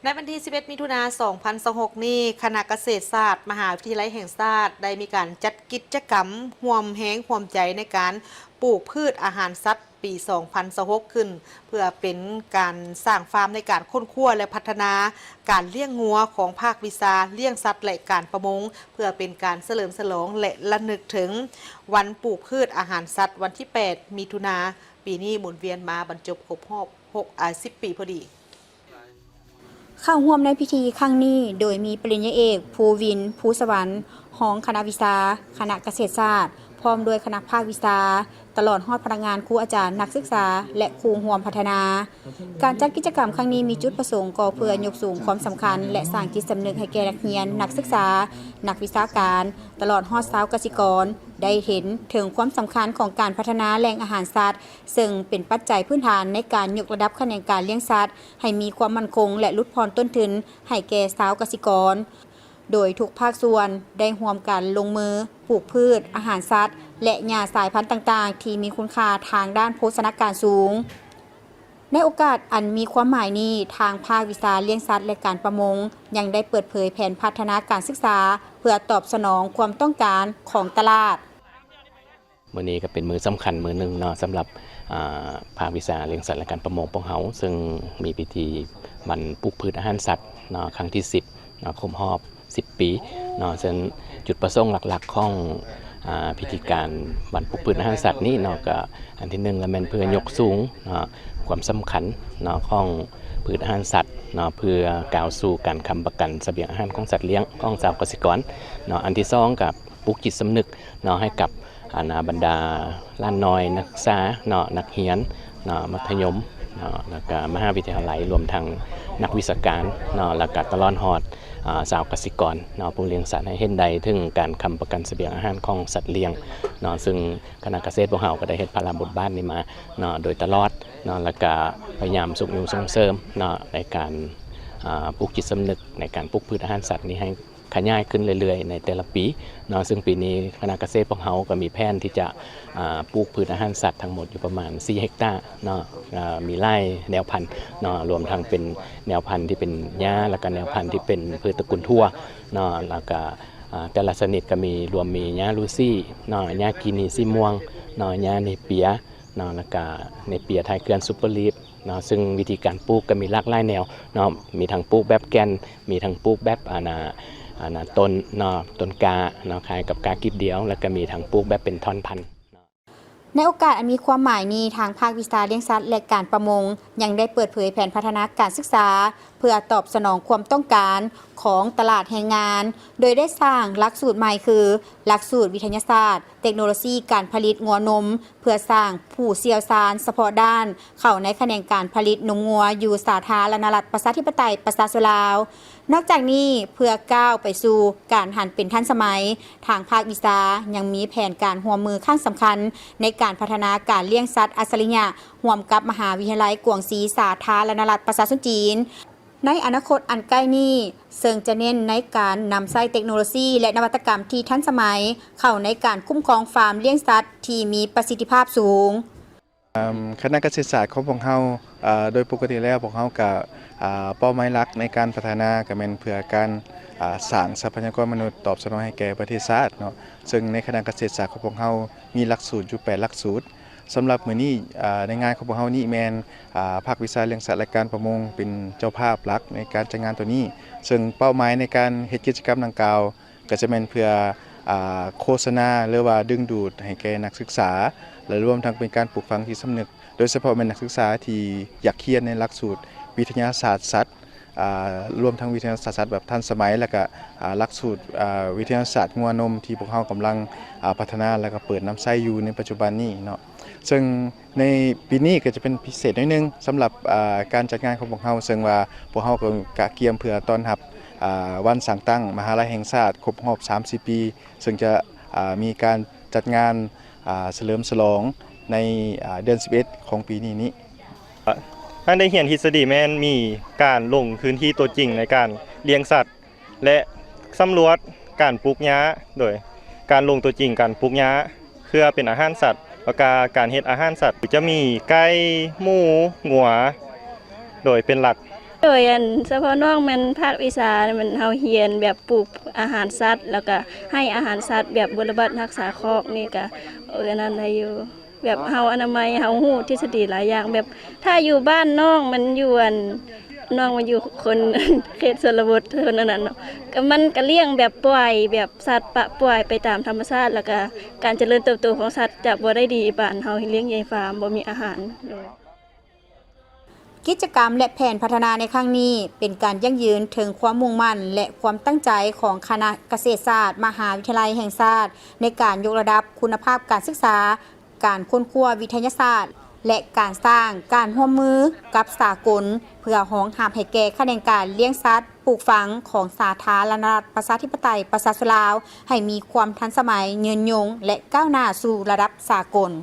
ໃນວັນທີສິບເອັດ ມິຖຸນາ ສອງພັນຊາວຫົກນີ້, ຄະນະກະເສດສາດ ມະຫາວິທະຍາໄລແຫ່ງຊາດ ໄດ້ມີການຈັດກິດຈະກຳຮ່ວມແຮງຮ່ວມໃຈໃນການປູກພືດອາຫານສັດປີສອງພັນຊາວຫົກຂຶ້ນ ເພື່ອເປັນການສ້າງຟາມໃນການຄົ້ນຄວ້າ ແລະ ພັດທະນາການລ້ຽງງົວຂອງພາກວິຊາລ້ຽງສັດ ແລະ ການປະມົງ ເພື່ອເປັນການສະເຫຼີມສະຫຼອງ ແລະ ລະນຶກເຖິງວັນປູກພືດອາຫານສັດ ວັນທີແປດ ມິຖຸນາ ປີນີ້ໝູນວຽນມາບັນຈົບຄົບຮອບຫົກ ອາ ສິບປີພໍດີ. ເຂົ້າຮ່ວມໃນພິທີຄັ້ງນີ້ ໂດຍມີປະລິນຍາເອກ ພູວິນ ພູສະຫວັນ ຮອງຄະນະວິຊາ ຄະນະກະເສດສາດ ພ້ອມດ້ວຍຄະນະພາກວິຊາ ຕະຫຼອດຮອດພະນັກງານ, ຄູອາຈານ, ນັກສຶກສາ ແລະ ຄູ່ຮ່ວມພັດທະນາ. ການຈັດກິດຈະກຳຄັ້ງນີ້ມີຈຸດປະສົງກໍເພື່ອຍົກສູງຄວາມສຳຄັນ ແລະ ສ້າງຈິດສຳນຶກໃຫ້ແກ່ນັກຮຽນ, ນັກສຶກສາ, ນັກວິຊາການ, ຕະຫຼອດຮອດຊາວກະສິກອນ ໄດ້ເຫັນເຖິງຄວາມສຳຄັນຂອງການພັດທະນາແຫຼ່ງອາຫານສັດ, ເຊິ່ງເປັນປັດໄຈພື້ນຖານໃນການຍົກລະດັບຂະແໜງການລ້ຽງສັດ ໃຫ້ມີຄວາມໝັ້ນຄົງ ແລະ ຫຼຸດຜ່ອນຕົ້ນທຶນໃຫ້ແກ່ຊາວກະສິກອນ, ໂດຍທຸກພາກສ່ວນໄດ້ຮ່ວມກັນລົງມືປູກພືດອາຫານສັດ ແລະ ຫຍ້າສາຍພັນຕ່າງໆ ທີ່ມີຄຸນຄ່າທາງດ້ານໂພຊະນາການສູງ. ໃນໂອກາດອັນມີຄວາມໝາຍນີ້, ທາງພາກວິຊາລ້ຽງສັດ ແລະ ການປະມົງ ຍັງໄດ້ເປີດເຜີຍແຜນພັດທະນາການສຶກສາ ເພື່ອຕອບສະໜອງຄວາມຕ້ອງການຂອງຕະຫຼາດ. ມື້ນີ້ກໍເປັນມື້ສຳຄັນມື້ໜຶ່ງເນາະ ສຳລັບ ອາ ພາກວິຊາລ້ຽງສັດ ແລະ ການປະມົງພວກເຮົາ ເຊິ່ງມີພິທີວັນປູກພືດອາຫານສັດເນາະ ຄັ້ງທີສິບເນາະ ຄົບຮອບສິບປີເນາະ. ເຊິ່ງຈຸດປະສົງຫຼັກໆຂອງ ອາ ພິທີການວັນປູກພືດອາຫານສັດນີ້ເນາະ ກໍອັນທີໜຶ່ງລະແມ່ນເພື່ອຍົກສູງເນາະ ຄວາມສຳຄັນເນາະ ຂອງພືດອາຫານສັດເນາະ ເພື່ອກ້າວສູ່ການຄ້ຳປະກັນສະບຽງອາຫານຂອງສັດລ້ຽງຂອງຊາວກະສິກອນເນາະ. ອັນທີສອງກໍ ປຸກຈິດສຳນຶກເນາະ ໃຫ້ກັບ ອັນ ບັນດາຫຼານນ້ອຍນັກສຶກສາເນາະ ນັກຮຽນເນາະ ມັດທະຍົມເນາະ ແລ້ວກະມະຫາວິທະຍາໄລ ລວມທັງນັກວິຊາການເນາະ ແລ້ວກະຕະຫຼອດຮອດ ອາ ຊາວກະສິກອນເນາະ ຜູ້ລ້ຽງສັດ ໃຫ້ເຫັນໄດ້ເຖິງການຄ້ຳປະກັນສະບຽງອາຫານຂອງສັດລ້ຽງເນາະ. ເຊິ່ງຄະນະກະເສດພວກເຮົາກໍໄດ້ເຮັດພາລະບົດບາດນີ້ມາເນາະ ໂດຍຕະຫຼອດເນາະ ແລ້ວກະພະຍາຍາມຊຸກຍູ້ສົ່ງເສີມເນາະ ໃນການ ອາ ປູກຈິດສຳນຶກໃນການປູກພືດອາຫານສັດນີ້ໃຫ້ ຂະຫຍາຍຂຶ້ນເລື້ອຍໆໃນແຕ່ລະປີເນາະ. ເຊິ່ງປີນີ້ຄະນະກະເສດພວກເຮົາກໍມີແຜນທີ່ຈະ ອາ ປູກພືດອາຫານສັດທັງໝົດຢູ່ປະມານສີ່ເຮັກຕາເນາະ. ອາ ມີຫຼາຍແນວພັນເນາະ ລວມທັງເປັນແນວພັນທີ່ເປັນຫຍ້າ ແລ້ວກະແນວພັນທີ່ເປັນພືດຕະກຸນຖົ່ວເນາະ. ແລ້ວກະ ອາ ແຕ່ລະຊະນິດກໍມີ ລວມມີຫຍ້າລູຊີເນາະ, ຫຍ້າກີນີສີມ່ວງເນາະ, ຫຍ້າເນເປຍ ເນາະ ແລ້ວກະເນເປຍທ້າຍເຂື່ອນ Super Leaf ເນາະ. ເຊິ່ງວິທີການປູກກໍມີຫຼາກຫຼາຍແນວເນາະ, ມີທັງປູກແບບແກ່ນ ມີທັງປູກແບບ ອັນ ອັນ ຕົ້ນເນາະ ຕົ້ນກ້າເນາະ ຄ້າຍກັບກ້າກີບດຽວ ແລ້ວກໍມີທັງປູກແບບເປັນທ່ອນພັນເນາະ. ໃນໂອກາດອັນມີຄວາມໝາຍນີ້, ທາງພາກວິຊາລ້ຽງສັດ ແລະ ການປະມົງ ຍັງໄດ້ເປີດເຜີຍແຜນພັດທະນາການສຶກສາ ເພື່ອຕອບສະໜອງຄວາມຕ້ອງການຂອງຕະຫຼາດແຮງງານ, ໂດຍໄດ້ສ້າງຫຼັກສູດໃໝ່ຄື ຫຼັກສູດວິທະຍາສາດ ເຕັກໂນໂລຊີການຜະລິດງົວນົມ ເພື່ອສ້າງຜູ້ຊ່ຽວຊານສະເພາະດ້ານເຂົ້າໃນຂະແໜງການຜະລິດນົມງົວຢູ່ສາທາລະນະລັດ ປະຊາທິປະໄຕ ປະຊາຊົນລາວ. ນອກຈາກນີ້, ເພື່ອກ້າວໄປສູ່ການຫັນເປັນທັນສະໄໝ, ທາງພາກວິຊາຍັງມີແຜນການຮ່ວມມືຄັ້ງສຳຄັນໃນການພັດທະນາການລ້ຽງສັດອັດສະລິຍະ ຮ່ວມກັບມະຫາວິທະຍາໄລກວາງຊີ ສາທາລະນະລັດ ປະຊາຊົນຈີນ. ໃນອະນາຄົດອັນໃກ້ນີ້, ເຊິ່ງຈະເນັ້ນໃນການນຳໃຊ້ເຕັກໂນໂລຊີ ແລະ ນະວັດຕະກຳທີ່ທັນສະໄໝ ເຂົ້າໃນການຄຸ້ມຄອງຟາມລ້ຽງສັດທີ່ມີປະສິດທິພາບສູງ. ເອີ່ມ ຄະນະກະເສດສາດຂອງພວກເຮົາ ເອີ່ ໂດຍປົກກະຕິແລ້ວພວກເຮົາກະ ອາ ເປົ້າໝາຍຫຼັກໃນການພັດທະນາກະແມ່ນເພື່ອການ ອາ ສ້າງຊັບພະຍາກອນມະນຸດຕອບສະໜອງໃຫ້ແກ່ປະເທດຊາດເນາະ. ເຊິ່ງໃນຄະນະກະເສດສາດຂອງພວກເຮົາມີຫຼັກສູດຢູ່ແປດຫຼັກສູດ. ສຳລັບມື້ນີ້ ອາ ໃນງານຂອງພວກເຮົານີ້ແມ່ນ ອາ ພາກວິຊາລ້ຽງສັດ ແລະ ການປະມົງເປັນເຈົ້າພາບຫຼັກໃນການຈັດງານໂຕນີ້. ເຊິ່ງເປົ້າໝາຍໃນການເຮັດກິດຈະກຳດັ່ງກ່າວ ກໍຈະແມ່ນເພື່ອ ອາ ໂຄສະນາ ຫຼືວ່າດຶງດູດໃຫ້ແກ່ນັກສຶກສາ ແລະ ລວມທັງເປັນການປູກຝັງຈິດສຳນຶກ ໂດຍສະເພາະແມ່ນນັກສຶກສາທີ່ຢາກຮຽນໃນຫຼັກສູດວິທະຍາສາດສັດ ອາ ລວມທັງວິທະຍາສາດສັດແບບທັນສະໄໝ ແລະກະ ອາ ຫຼັກສູດ ອາ ວິທະຍາສາດງົວນົມທີ່ພວກເຮົາກຳລັງ ອາ ພັດທະນາ ແລະກະເປີດນຳໃຊ້ຢູ່ໃນປັດຈຸບັນນີ້ເນາະ. ເຊິ່ງໃນປີນີ້ກໍຈະເປັນພິເສດໜ້ອຍໜຶ່ງສຳລັບ ອາ ການຈັດງານຂອງພວກເຮົາ ເຊິ່ງວ່າພວກເຮົາກໍກະກຽມເພື່ອຕ້ອນຮັບ ອາ ວັນສ້າງຕັ້ງມະຫາໄລແຫ່ງຊາດຄົບຮອບສາມສິບປີ ເຊິ່ງຈະ ອາ ມີການຈັດງານ ອາ ສະເຫຼີມສະຫຼອງໃນ ອາ ເດືອນສິບເອັດຂອງປີນີ້ນີ້. ການໄດ້ຮຽນທິດສະດີແມ່ນມີການລົງພື້ນທີ່ຕົວຈິງໃນການລ້ຽງສັດ ແລະ ສຳຫຼວດການປູກຫຍ້າ ໂດຍການລົງຕົວຈິງການປູກຫຍ້າເພື່ອເປັນອາຫານສັດ ແລ້ວກະການເຮັດອາຫານສັດ ຈະມີໄກ່, ໝູ, ງົວ ໂດຍເປັນຫຼັກ. ໂດຍອັນສະເພາະນ້ອງແມ່ນພາກວິຊາແມ່ນເຮົາຮຽນແບບປູກອາຫານສັດ ແລ້ວກະໃຫ້ອາຫານສັດແບບບົວລະບັດຮັກສາຄອກນີ້ກະ ເອີ ອັນນັ້ນໄດ້ຢູ່ ແບບເຮົາອະນາໄມ ເຮົາຮູ້ທິດສະດີຫຼາຍຢ່າງ ແບບຖ້າຢູ່ບ້ານນ້ອງມັນຢູ່ອັນ ນ້ອງມັນຢູ່ຄົນເຂດຊົນນະບົດ ຄົນອັນນັ້ນເນາະ ກະມັນກະລ້ຽງແບບປ່ອຍ ແບບສັດປະປ່ອຍໄປຕາມທຳມະຊາດ ແລ້ວກະການຈະເລີນເຕີບໂຕຂອງສັດຈະບໍ່ໄດ້ດີປານເຮົາລ້ຽງຢູ່ໃນຟາມ ບໍ່ມີອາຫານ. ໂດຍ ກິດຈະກຳ ແລະ ແຜນພັດທະນາໃນຄັ້ງນີ້ ເປັນການຢັ້ງຢືນເຖິງຄວາມມຸ່ງໝັ້ນ ແລະ ຄວາມຕັ້ງໃຈຂອງຄະນະກະເສດສາດ ມະຫາວິທະຍາໄລແຫ່ງຊາດ ໃນການຍົກລະດັບຄຸນນະພາບການສຶກສາ, ການຄົ້ນຄວ້າວິທະຍາສາດ ແລະ ການສ້າງການຮ່ວມມືກັບສາກົນ ເພື່ອຮອງຮັບໃຫ້ແກ່ຂະແໜງການລ້ຽງສັດປູກຝັງຂອງສາທາລະນະລັດ ປະຊາທິປະໄຕ ປະຊາຊົນລາວ ໃຫ້ມີຄວາມທັນສະໄໝ, ຍືນຍົງ ແລະ ກ້າວໜ້າສູ່ລະດັບສາກົນ.